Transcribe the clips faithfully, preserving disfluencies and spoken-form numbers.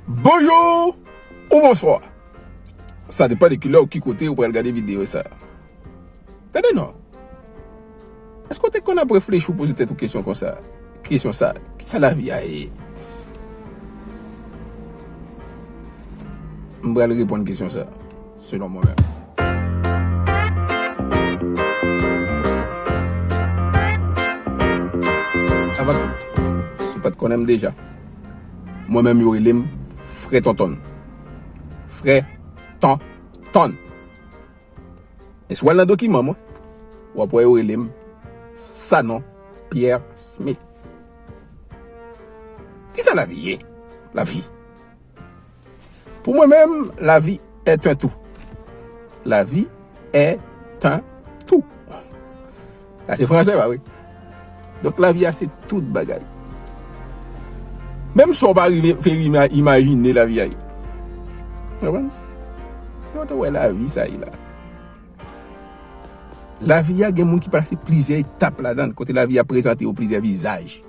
Bonjou ou bonswa. Sa depann de kilè ou ki kote ou pral gade videyo sa. Tande non. Èske w te konn ap reflechi ou poze tèt ou kesyon konsa? Kesyon sa, kisa lavi a ye? M pral reponn kesyon sa, selon mwen menm. Avan tou, si w pa t konnen m deja, mwen menm yo rele m Frè Tontonn. Frè Tontonn. Men si w al nan dokiman mwen, w ap wè yo rele m Sanon Pierre Smith. Kisa lavi ye? Lavi. Pou mwen menm, la vie est un tout. La vie est un tout. Sa se fransè, pa vre? Donk, lavi a se tout bagay. Menm sa w pa rive fè ima- imajine lavi a ye. Konprann? Yo te wè lavi sa ye la. Lavi a gen moun ki pase plizyè etap ladan l, kote lavi a prezante yo plizyè vizaj.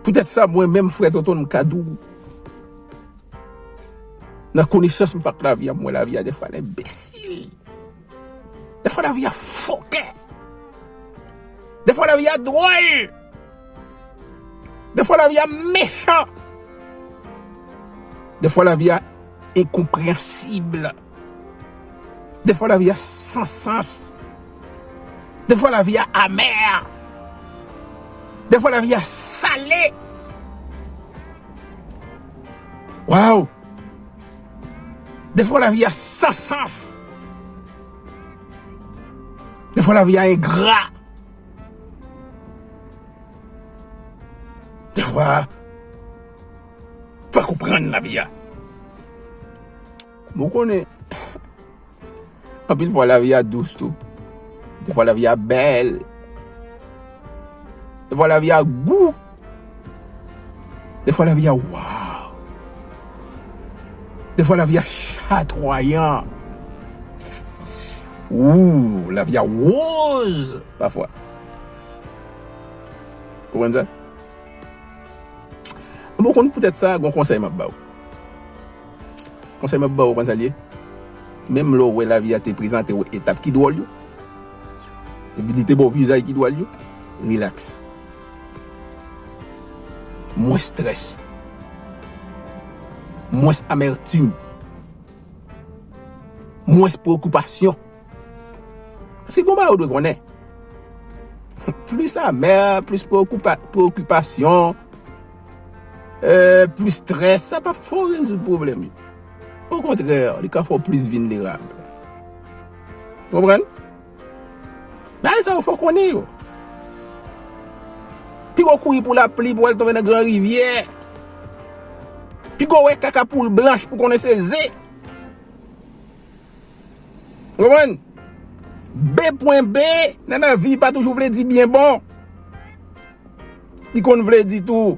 Poutèt sa, mwen menm, Frè Tontonn, m ka di w, nan konesans m fè ak lavi a, m wè lavi a defwa l enbesil. Defwa lavi a fokè. Defwa lavi a dwòl. Defwa lavi a mechan. Defwa lavi a enkonpreyansib. Defwa lavi a san sans. Defwa lavi a amè. Defwa lavi a sale. Waw! Defwa lavi a san sans. Defwa lavi a engra. Defwa, pa konprann lavi a. Bon, ou konnen, anpil fwa lavi a dous tou. Defwa lavi a bèl. Defwa lavi a gou. Defwa lavi a waw. Defwa lavi a chatwayan. Ou, lavi a woz pafwa. Konprann sa? Bon, konn poutèt sa, gon konsèy m ap ba w. Konsèy m ap ba w, konn sa l ye? Menm lè w wè lavi a te prezante w etap ki dwòl yo, epi li te ba w vizaj ki dwòl yo, rilaks. Mwens strès. Mwens amètim. Mwens preokipasyon. Paske gon bagay ou dwe konnen. Plis amè, plis preokipa- preokipasyon, euh, plis strès, sa p ap fè w rezoud pwoblèm yo. Okontrè, li ka fè w plis vilnerab. Konprann? Bagay sa yo fò w konnen yo. Piga w kouri pou lapli pou w al tonbe nan gran rivyè. Piga w wè kaka poul blanch pou konnen se ze. Konprann? B pwen B nan lavi pa toujou vle di byen bon. Li konn vle di tou,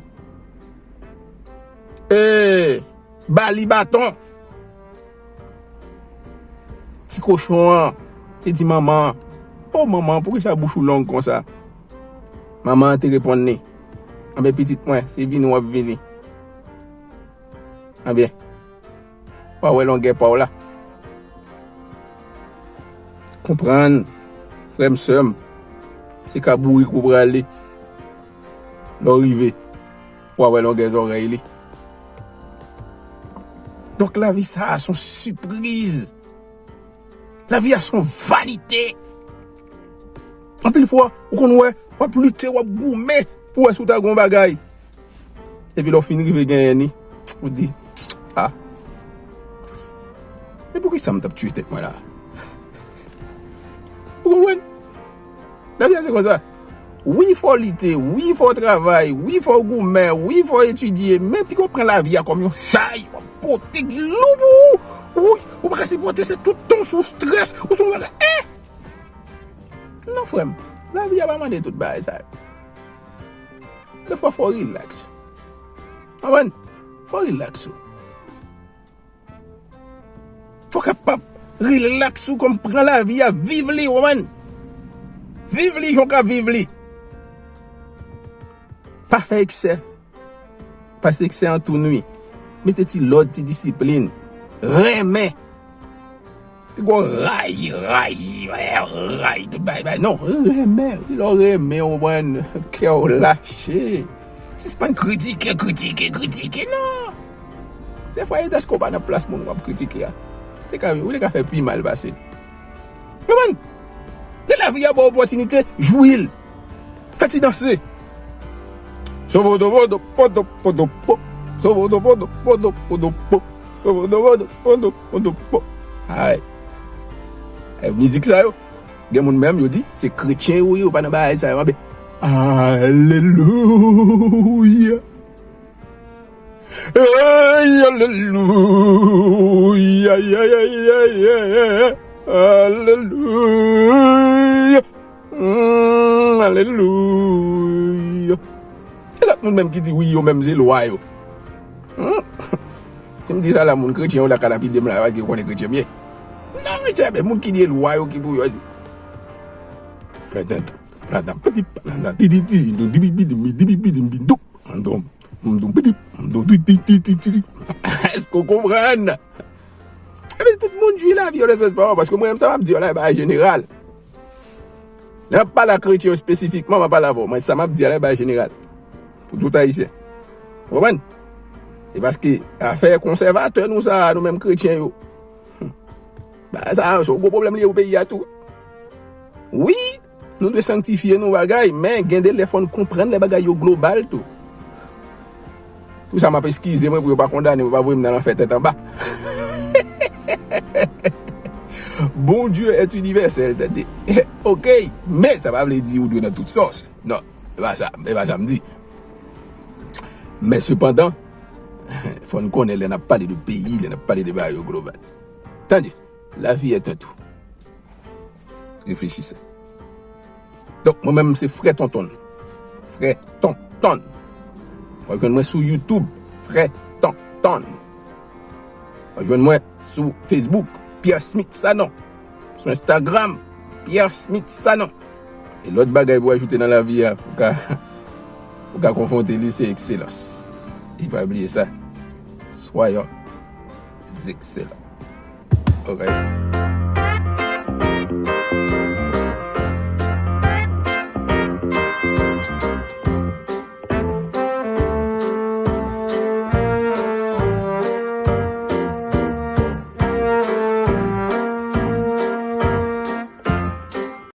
eh, ba li baton. Ti kochon an te di manman an, "O manman, poukisa bouch ou long konsa?" Manman an te reponn li, "Anben pitit mwen, se vini w ap vini." Anben, w a wè longè pa w la. Konprann, frè m, sè m, se ka bourik ou prale. Lè w rive, w a wè longè zòrèy li. Donk, lavi sa a se yon sipriz. Lavi a se yon vanite. Anpil fwa, ou konn wè, w ap lite, w ap goumen pou wè si w ta gen yon bagay. Epi lè w fin rive genyen ni, ou di, "A, men poukisa m t ap tiye tèt mwen la?" Ou konprann? Lavi a se konsa. Wi, fò w lite, wi, fò w travay, wi, fò w goumen, wi, fò w etidye, men piga w pran lavi a kòm yon chay, w ap pote ki lou pou ou. Wi, ou pa ka sipòte, se tout tan w sou strès, ou sou bagay. Eh! Non, frè m, lavi a pa mande tout bagay sa yo. Defwa, fò w rilaks. Konprann? Fò w rilaks ou. Fò w kapab rilaks ou, kòm pran lavi a, viv li, ou konprann? Viv li jan w ka viv li. Pa fè eksè. Paske eksè an tou nwi. Mete ti lòd, ti disiplin. Renmen. Pi gwo rayi, rayi, rayi, tout bay, bay. Non, renmen. Lè w renmen, w konprann, kè w lache. Sispann kritike, kritike, kritike. Non. Defwa, e dèske w pa nan plas moun w ap kritike a. Te ka, ou te ka fè pi mal pase l. Konprann? Lè lavi a ba w opòtinite, jwi l. Fè ti danse. Sobodobodo, podo, podo, po. Sobodo, podo, podo, podo, po. Sobodo, podo, podo, podo, po. Ay. E mizik sa yo, gen moun menm yo di, se kretyen yo ye, yo pa nan bagay sa yo. Anben, alelouya. Ay, alelouya, ay, ay, ay, ay, ay, alelouya. Mm, alelouya. E lòt moun menm ki di wi, yo menm se lwa yo. Hmm? Si m di sa la, moun kretyen yo la ka lapide m la, paske yo konnen kretyen m ye. Non, mesye, men moun ki di e lwa yo ki pou yo di. Pladan, pladan, piti, pladan, titi, titi, dibi, dibi, dibi, dibi, dibi, dibi, dibi. Èske w konprann? Epi tout moun jwi lavi yo nan sans pa yo, paske mwen menm sa m ap di yo la, e bagay jeneral. Lè m ap pale a kretyen yo espesifikman, m ap pale avè w. Mwen, sa m ap di a la, e bagay jeneral. Pou tout Ayisyen. Ou konprann? E paske afè konsèvatè nou sa a, nou menm kretyen yo. Bagay sa a, se yon gwo pwoblèm li ye pou peyi a tou. Wi, nou dwe sanktifye nou bagay, men gen de lè fò n konprann lè bagay yo global tou. Pou sa, m ap eskize mwen pou yo pa kondane mwen, pa voye m nan lanfè tèt anba. Bondye est universel, tande. Ok, men sa pa vle di ou dwe nan tout sòs. Non, e pa sa, e pa sa m di. Men sepandan, fò n konnen lè n ap pale de peyi, lè n ap pale de bagay yo global. Tande, la vie est un tout. Réfléchissez. Donk, mwen menm, se Frè Tontonn. Frè Tontonn. W ap jwenn mwen sou YouTube, Frè Tontonn. W ap jwenn mwen sou Facebook, Pierre Smith Sanon. Sou Instagram, Pierre Smith Sanon. E lòt bagay pou ajoute nan lavi a, pou ka, pou ka konfwonte li, se ekselans. E pa bliye sa. Soyons excellents. Alright.